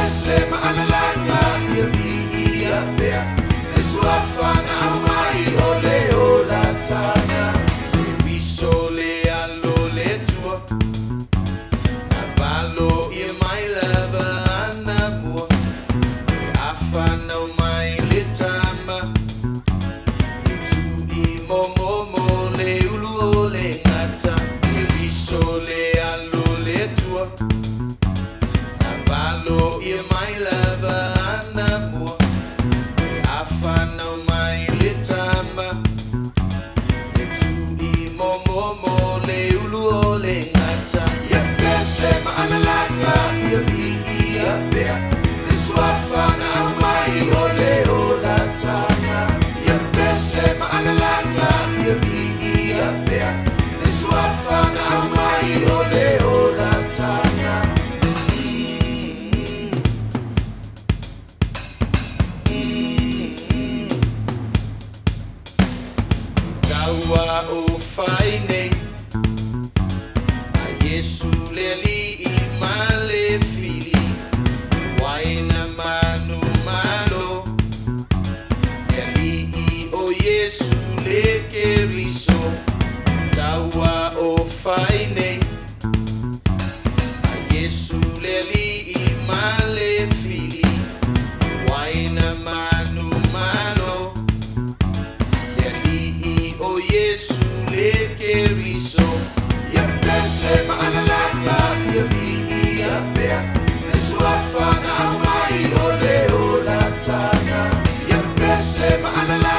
pese ma'alalaga ia viia pea le suafa na aumai o le olataga. Keriso le alo le Atua, na valo ia mai lava anamua, e afanau mai le tama, e tu'i momomo le ulu o le gata. Keriso le alo le Atua, na valo ia mai lava anamua, e afanau mai le tama, e tu'i momomo le ulu o le gata. Ia pese ma'alalaga ia viia pea le suafa na aumai o le olataga. Ia pese ma'alalaga ia viia pea le suafa na aumai o le olataga. Taua o fai nei a Iesu le Alii ma le Fili, uaina manumalo, le Alii o Iesu le Keriso. Taua o fai nei a Iesu le Alii ma le Fili, uaina manumalo, le Alii o Iesu le Keriso. Ia pese ma'alalaga ia viia pea le suafa na aumai o le olataga. Ia pese ma'alalaga.